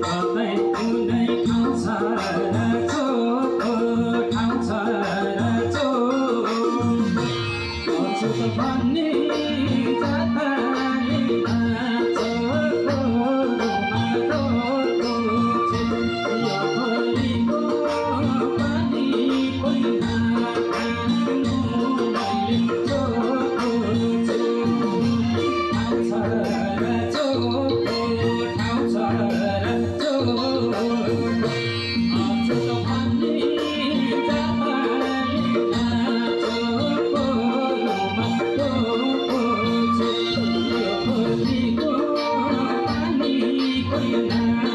कतै कुनै ठाउँ छ र चोको ठाउँ छ र अचुक भन्ने जातले नाचोको रुमालोको यो होलीको पनि कोही नखानु मैले चोको ठाउँ छ र चोको ठाउँ छ र अचुक भन्ने जातले नाचोको रुमालोको यो होलीको पनि कोही